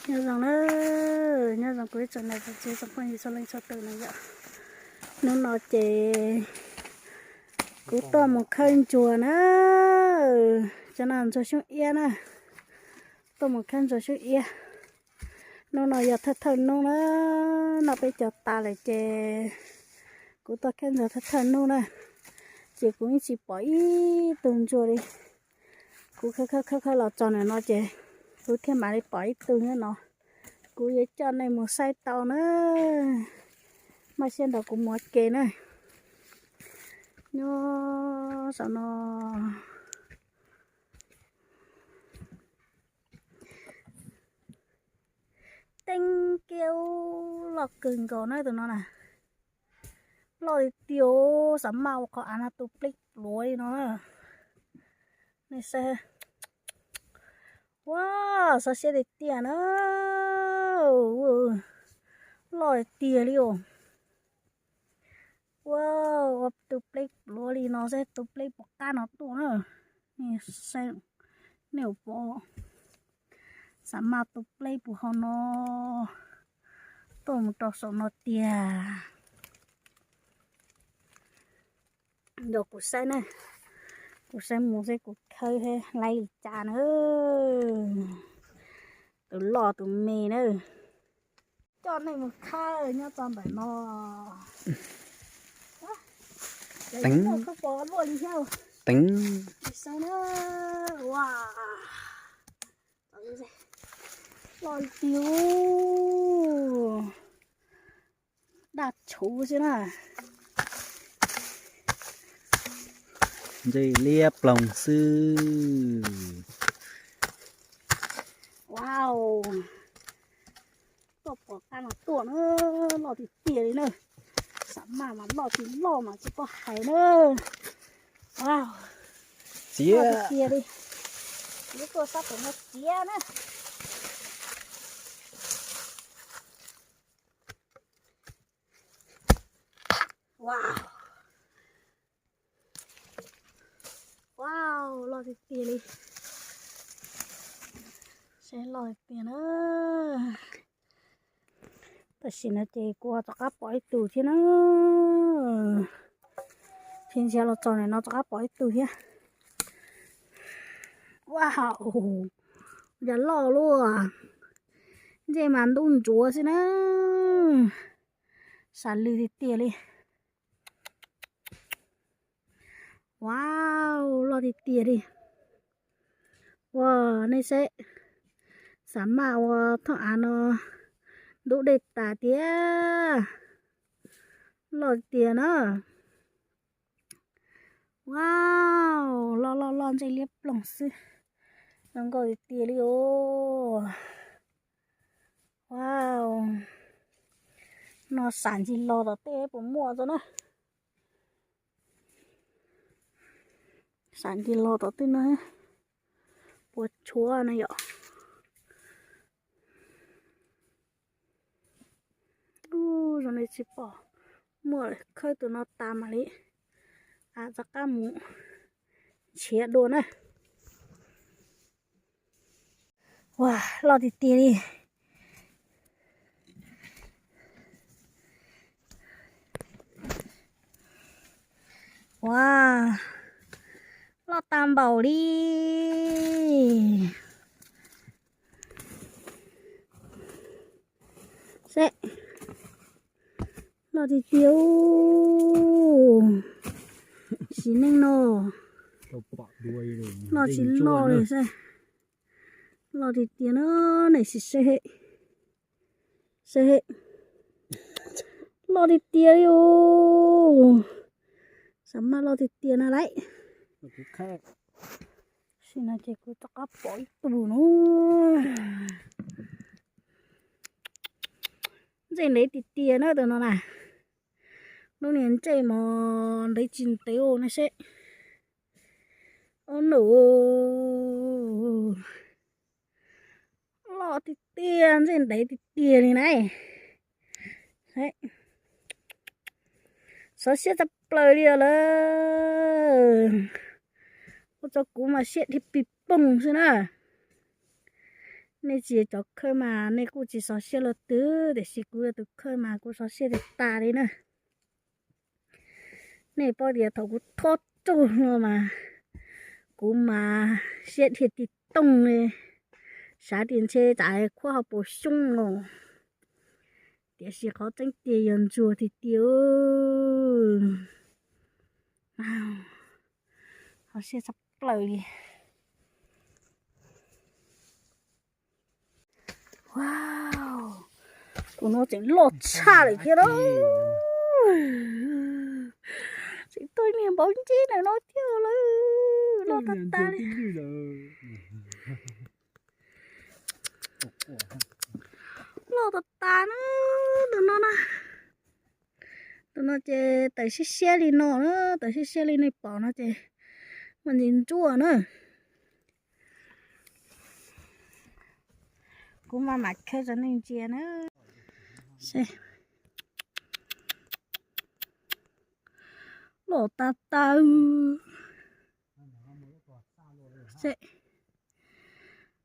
Nyob zoo na, nyob zoo kuv ib tsoom niam tsoom txiv tsoom phooj ywg txhua leej txhua tus na yom. Hnub no ces kuv tuaj mus khawb ntsuag na, cov no ntsuag xyoob iab na, tuaj mus khawb ntsuag xyoob iab. Hnub no yog thawj thawj hnub na, noj peb caug tas lawm ces kuv tuaj khawb ntsuag thawj thawj hnub na, ces kuv yeej tsis pom ib tug ntsuag li. Kuv khawb khawb khawb khawb los txog ntawm no ces kuv thiaj mam li pom ib tug nyob no. Kuv yuav coj nej mus saib tau na. Maj siab nrog kuv mus ua ke na. Nyob saum no teeb kiab loj kawg nkaus na tus no na. Loj tiag tiag, xav maj ua qhov av no tu pleb pluav li no na. Nej saib. Ua, xov siab tiag tiag na. Loj tiag tiag li os. Ua, ua tu pleb pluav li no xwb, tu pleb puas qab no tuaj na. Nej, nej puas, xav maj tu pleb puas ho no tuaj mus rau saum no tiag. Nrog kuv saib na, kuv saib mus seb kuv khawb laib li cas na. Tus loj tus me na. Coj nej mus khawb nyob txog ntawm no. Teev, khawb pom luaj li thiab. Teev. Saib na, ua, loj tiag, daj tshuv xwb na. Ntsej liab ploog xwb. Wow, tuaj pom qab no tuaj na, loj tiag tiag li na. Xav maj mas loj tsis loj mas tsis paub hais na. Wow, txiav tiag tiag li. Yuav tuaj sab tom no txiav na. Wow. Wow, loj tiag tiag li. Saib loj tiag tiag na. Tam sim no ces kuv rov qab pom ib tug thiab na. Tsis ntsiav los txog ntawm no rov qab pom ib tug thiab. Wow, yam loj luaj. Ntsej mas ntub ntsuav xwb na. Xav lwm tiag tiag li. Wow, loj tiag tiag li. Ua, nej saib, xav maj ua thooj av no ntub dej tas tiag. Loj tiag na. Wow, loj loj loj ntsej liab ploog xwb. Zoo nkauj tiag tiag li os. Wow, no sam ntsis los tom tej puas muaj tso na. Sam ntsis los tom tej no puas tshuav na yom. Ub, zoo li tsis pom muaj, khawb tus no tas mam li rov qab mus nrhiav dua na. Ua, loj tiag tiag li. Ua, loj tag npaum li. Seb, loj tiag tiag. Sim neej no loj tsis loj li seb. Loj tiag tiag na, nej sim seb. Seb, loj tiag tiag li os. Xav maj loj tiag tiag na lauj. Sim no ces kuv rov qab pom ib tug no. Ntsej ntev tiag tiag na tus no na. Lub niag ntsej mas ntev tsis ntev no seb. Ob nus, loj tiag tiag, ntsej ntev tiag tiag li na. Xov siab tshaj plaws li os lawm. Ua rau kuv mas siab dhia pis poog xwb na. Nej tsis yog cov khawb mas nej kuj tsis xov siab luaj twg, tiam sis kuv yog tus khawb mas kuv xov siab tas tas li na. Nej paub tias thaum kuv thob ruj no mas kuv mas siab dhia ti tooj li, xav tias ntshe tsam khuab hauv paus xyoob no, tiam sis qhov tseeb tiag yog ntsuag tiag tiag. Qhov siab tshaj plaws li. Wow, tus no tseem loj tshaj lawm thiab na. Tseem tuaj niag npaum nceb ntawm no thiab lawm, loj tag tag li. Loj tag tag na, tus no na. Tus no ces tawm siab siab li no na, tawm siab siab li nej pom no ces muaj ntsis ntsuab na. Kuv maj mam khawb rau nej ntsia na. Loj tas tas.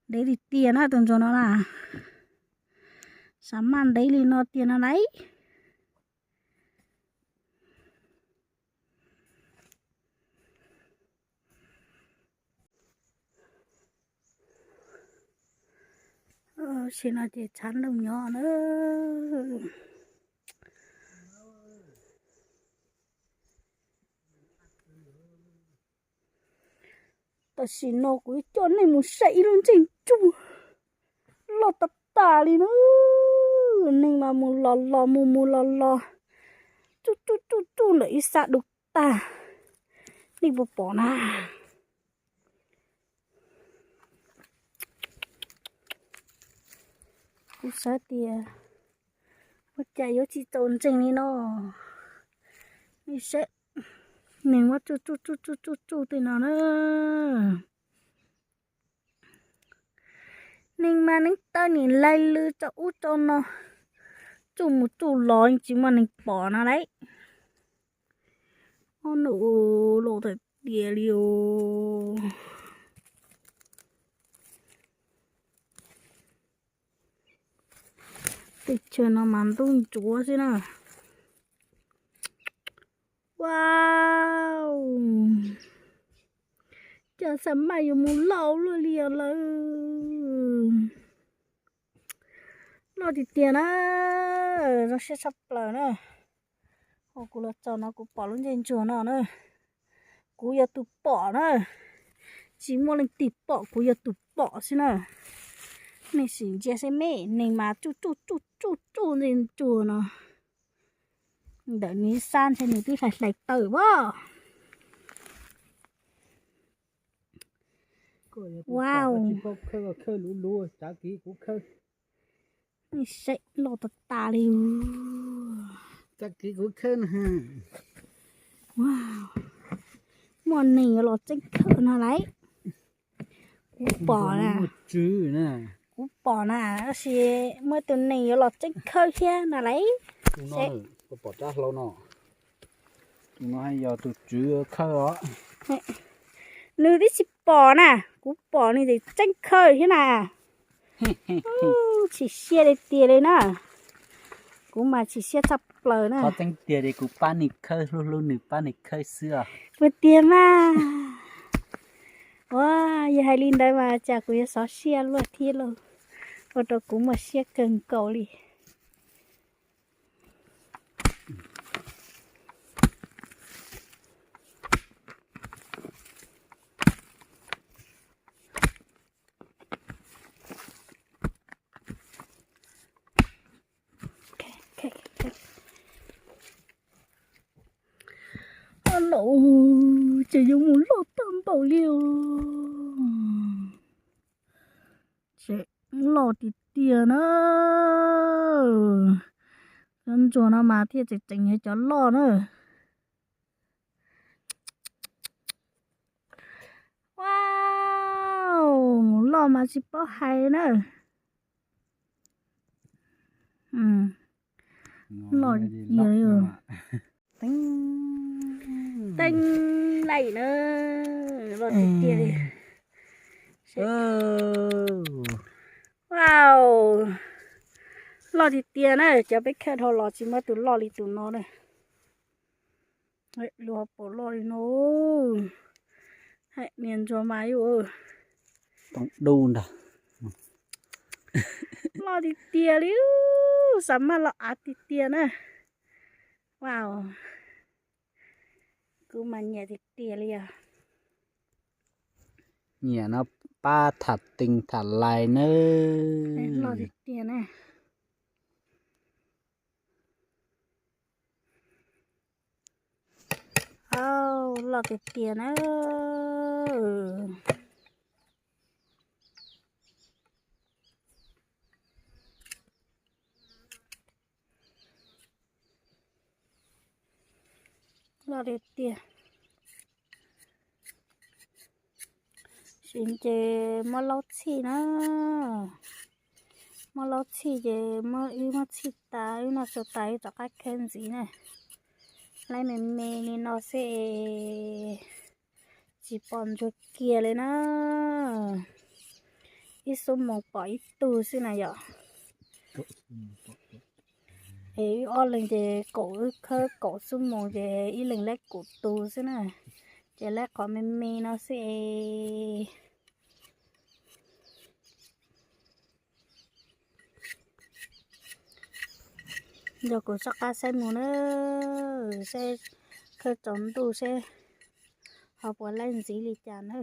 Ntev li tiag na tus ntsuag no na. Xav maj ntev li no tiag no lauj. Tam sim no ces tshav ntuj nyob na. Tam sim no kuv yuav coj nej mus saib ib lub ntsej ntsuag loj tas tas li na. Neeg mas mus los los mus mus los los, tsuj tsuj tsuj tsuj ntawm ib sab dub tag. Nej puas pom na? Kuv xav tias ua cas yuav tsis txaus ntseeg li no. Nej saib, neeg muab tsuj tsuj tsuj tsuj tsuj tsuj tej no na. Neeg mas neev taw nim laig lw rau ub rau no, tsuj mus tsuj los yeej tsis muaj neeg pom no lauj. Ob nus loj tiag tiag li os. Teb chaws no mas ntub ntsuav xwb na. Wow, cas xam maj yuav mus loj luaj li os lawm. Loj tiag tiag na, zoo siab tshaj plaws na. Kuv los txog no kuv pom lub ntsej ntsuag no na, kuv yog tus pom na, tsis muaj leej twg pom, kuv yog tus pom xwb na. Nej sim ntsia saib me, neeg mas tsuj tsuj tsuj tsuj tsuj ntsej ntsuag no, ntawm nws sab ntshe nws twb hlais hlais taw as. Wow, tsis paub khawb, khawb luv luv, tsav kiv kuv khawb. Nej saib loj tas tas li. Tsav kiv kuv khawb na. Wow, muaj neeg yuav los tseeb khawb no lauj. Kuv pom na, kuv pom na, tab sis muaj tus neeg yuav los tseeb khawb thiab no lauj. Pom rab hlau no, tus no yog tus tswv khawb os. Nws twb tsis pom na, kuv pom nws tseem tseeb khawb thiab na. Chim siab li tiag li na. Kuv mas chim siab tshaj plaws na. Qhov tseeb tiag li kuv pab nws khawb, hlub hlub nws pab nws khawb xwb os. Ua tiag mas. Ua, yog hais li ntawd mas cas kuv yuav xov siab luaj thiab lauj. Ua rau kuv muaj siab kawg nkaus li. Los, ces yuav mus loj tag npaum li os. Ces loj tiag tiag na. Cov ntsuag no mas thiaj tseem tseem yog cov loj na. Wow, loj mas tsis paub hais na. Loj tiag li. Teeb laim na, loj tiag tiag li. Au, loj tiag tiag na, cov peb khawb dhau los tsis muaj tus loj li tus no na. Luag pom loj li no, hais niag ntsuag mas yus, toom dub ntag. Loj tiag tiag li, xav maj los av tiag tiag na. Wow, kuv mas nyiam tiag tiag li os. Nyiam no pab tham teeb tham lais nawb. Loj tiag tiag na. Au, loj tiag tiag na. Loj tiag tiag. Sim ces muab laub txhij na. Muab laub txhij ces muab, wb muab txhij tas, wb noj su tas wb rov qab khawb ntxiv na. Laib me me li no xwb es tsis pom ntsuag kiag li na. Ib xuab moos pom ib tug xwb na yom. Es wb ob leeg ces kaum, wb khawb kaum xuab moos ces ib leeg laib kaum tus xwb na. Ces laib qhov me me no xwb es. Yog kuv soj qab saib mus na, saib khawb tsaus ntuj seb ho puas laib ntxiv li cas na.